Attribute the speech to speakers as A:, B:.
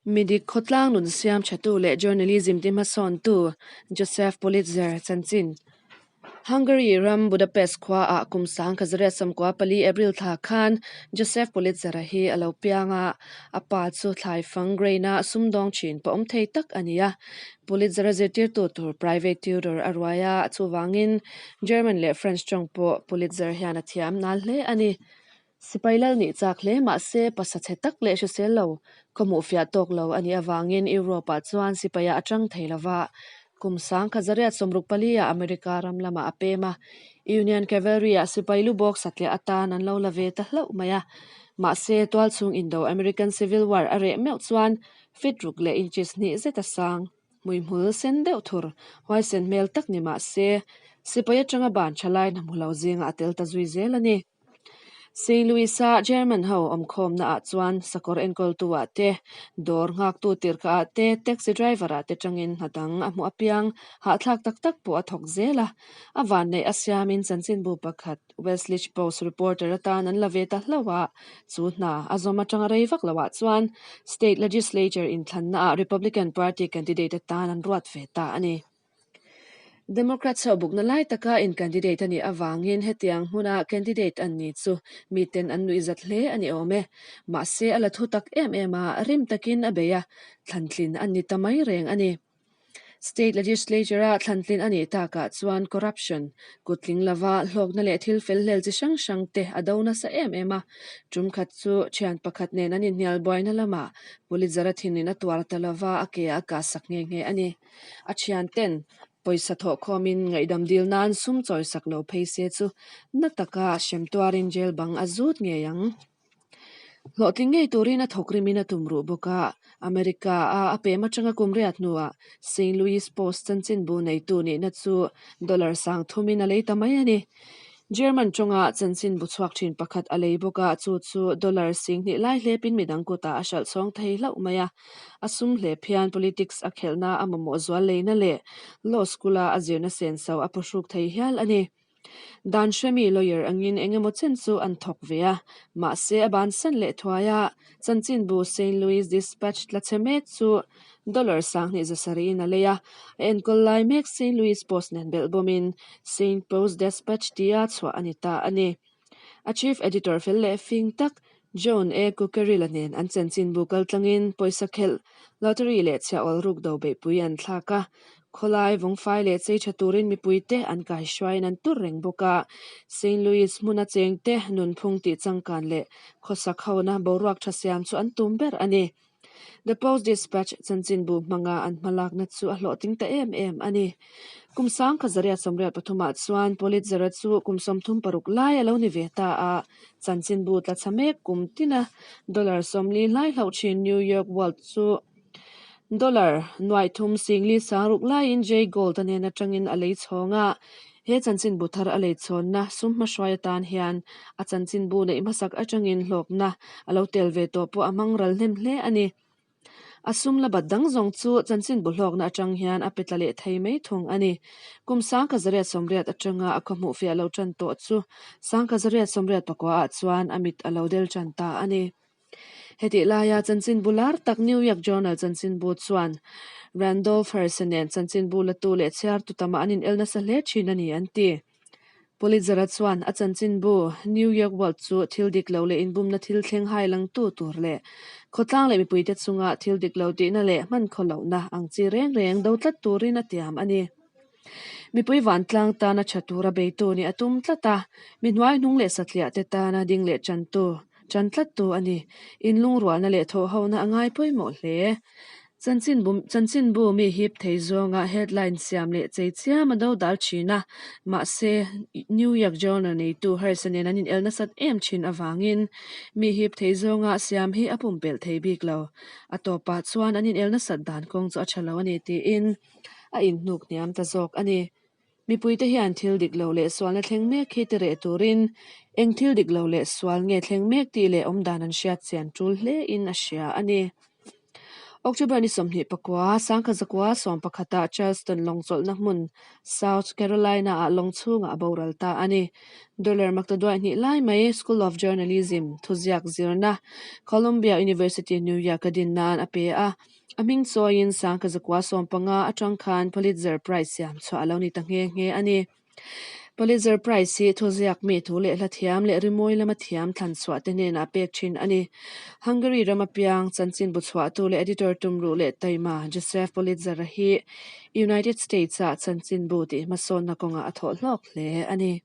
A: Midik khawtlang nun siam thatu leh journalism ti hmasawntu Joseph Pulitzer chanchin. Hungary ram Budapest khuaah kum 1994 April thla khan Joseph Pulitzer-a hi a lo piang a, a pa chu thlaifang grain-a sumdawng thin pawh awm thei tak a ni a. Pulitzer-a zirtirtu tur private tutor a ruai a, chuvangin German leh French tawng pawh Pulitzer hian a thiam nal hle a ni. Sipai lal nih chak hle mahse pasa chhe tak leh hrisel lo, khaw hmuh fiah tawk lo a nih avangin Europe-ah chuan sipaiah a tang thei lo va. Kum 1964 ah America ram lamah a pem a, Union Cavalry-ah sipai lu bawk satliah atan an lo la ve ta hlauh mai a. Mahse, tualchhung indo American Civil War a reh meuh chuan feet ruk leh inches hnih zet a sang. Hmuihmul sen deuh thur, huaisen hmel tak ni mahse, sipai atanga ban tha lai hna hmu lo zingah a tel ta zui zel a ni. Saint Louis-a German ho awmkhawmna ah chuan sakawr enkawltu ah te, dawr nghaktu tirhka ah te, taxi driver ah te tangin hna dang a hmuh apiang hahthlak tak tak pawh a thawk zel a. A vanneih a siamin chanchinbu pakhat Westlich Post reporter atan an la ve ta hlauh a, chu hna a zawm atanga rei vak loh ah chuan state legislature inthlanna ah Republican Party candidate atan an ruat ve ta a ni. Democrats ho bukna lai taka in candidate a nih avangin hetiang hmuna candidate an ni chu miten an nuihzat hle a ni awm e. Mahse a la thu tak em em a, rim takin a bei a, thlantlin an ni ta mai reng a ni. State legislature-a thlantlin a nih takah chuan corruption, kuttling lova hlawkna leh thil fel hlel chi hrang hrang te a do nasa em em a. Tum khat chu thian pakhat nen an inhnial buaina lamah Pulitzer-a thinin a tuar ta lova a ke a kahsak nghe nghe a ni. A thianten pawisa thawhkhawmin ngaihdam dil nan sum chawisak lo phei se chu na taka hrem tuarin jail bang a zut ngei ang. Hlawhtling ngei turin a thawk rimin a tum ruh bawk a, America-a a pem atanga kum riat hnuah Saint Louis Post chanchinbu neitu nihna chu dollar sang thumin a lei ta mai a ni. German tawnga chanchinbu chhuak thin pakhat a lei bawk a, chu chu dollar 2000 lai hlepin midang kutah a hralh chhawng thei hlauh mai a. A sum hlep hian politics a khelhna a mamawh zual leina leh law school-a a zirna senso a pawhruk thei hial a ni. Dan hremi lawyer angin eng emaw chen chu an thawk ve a, mahse a bansan leh thuai a, chanchinbu Saint Louis Dispatch tla chhe mek chu dollar 2700 in a lei a, a enkawl lai mek Saint Louis Post nen belh bawmin Saint Post Despatch tia chhuah a ni ta a ni. A chief editor fel leh fing tak John A. Cucurilla nen an chanchinbu kaltlangin pawisa khelh, lottery leh chhiah-awl ruk do beihpui an thlak a. Khawlai vawngfai leh chei tha turin mipuite an kaihruaiin an tur reng bawk a. Saint Louis hmuna chengte nunphung tih changkan leh khawsak hona boruak tha siam chu an tum ber a ni. The Post-Dispatch chanchinbu hmanga an hmalakna chu a hlawhtling ta em em a ni. Kum 1983 ah chuan Pulitzer-a chu kum 36 lai a lo ni ve ta a, chanchinbu tla chha mek kum tina dollar 40 hlai hlauh thin New York World chu dollar 360,000 laiin Jay Gould-a nen atangin a lei chhawng a. He chanchinbu thar a lei chhawnna sum hmahruai atan hian a chanchinbu neih hmasak atangin hlawkna a lo tel ve tawh pawh a hmang ral hnem hle a ni. A sum la bat dang zawng chu chanchinbu hlawkna atang hian a pe tla leh thei mai thung a ni. Kum 1980 atanga a khawhmuh fiah lo tan tawh chu 1984 ah chuan a mit a lo del tan ta a ni. Hetih laia chanchinbu lar tak New York Journal chanchinbu chuan Randolph Hearst nen chanchinbu latu leh chhiartu tamah an inel nasa hle thin a ni an ti. Pulitzer-a chuan a chanchinbu New York World chu thil dik lo leh inbumna thil thleng hai langtu tur leh khawtlang leh mipuite chunga thil dik lo tihna leh hman khaw lohna ang chi reng reng do tlat turin a tiam a ni. Mipui vantlang tana tha tura beitu nih a tum tlat a, mi hnuai hnung leh satliah te tana ding leh chantu, chan tlattu a ni. Inlungrualna leh thawhhona a ngai pawimawh hle. Chanchinbu chanchinbu mi hip thei zawnga headline siam leh chei chiam a do dal thin a, mahse New York Journal neitu Hearst-a nen an inel nasat em thin avangin mi hip thei zawnga siam hi a pumpelh thei bik lo. A tawpah chuan an inel nasat dan kawng chu a tha lo a ni tiin a inhnuk hniam ta zawk a ni. Mipuite hian thil dik lo leh sualna thleng mek hi ti reh turin eng thil dik lo leh sual nge thleng mek tih leh awmdan an hriat chian tul hle in a hria a ni. October ni 29, 1911 ah Charleston lawngchawlhna hmun South Carolina-ah lawng chhungah a boral ta a ni. Dollar maktaduai hnih lai mai School of Journalism thuziak zirna Columbia University, New York-a din nan a pe a. A hming chawiin 1915 atang khan Pulitzer Prize siam chhuah a lo ni ta nghe nghe a ni. Pulitzer Prize hi thuziak mi thu leh hla thiam leh rimawi lama thiam thlan chhuah te hnenah pek thin a ni. Hungary ram apiang chanchinbu chhuahtu leh editor tumruh leh taima Joseph Pulitzer-a hi United States-ah chanchinbu tih hmasawnna kawngah a thawh hlawk hle a ni.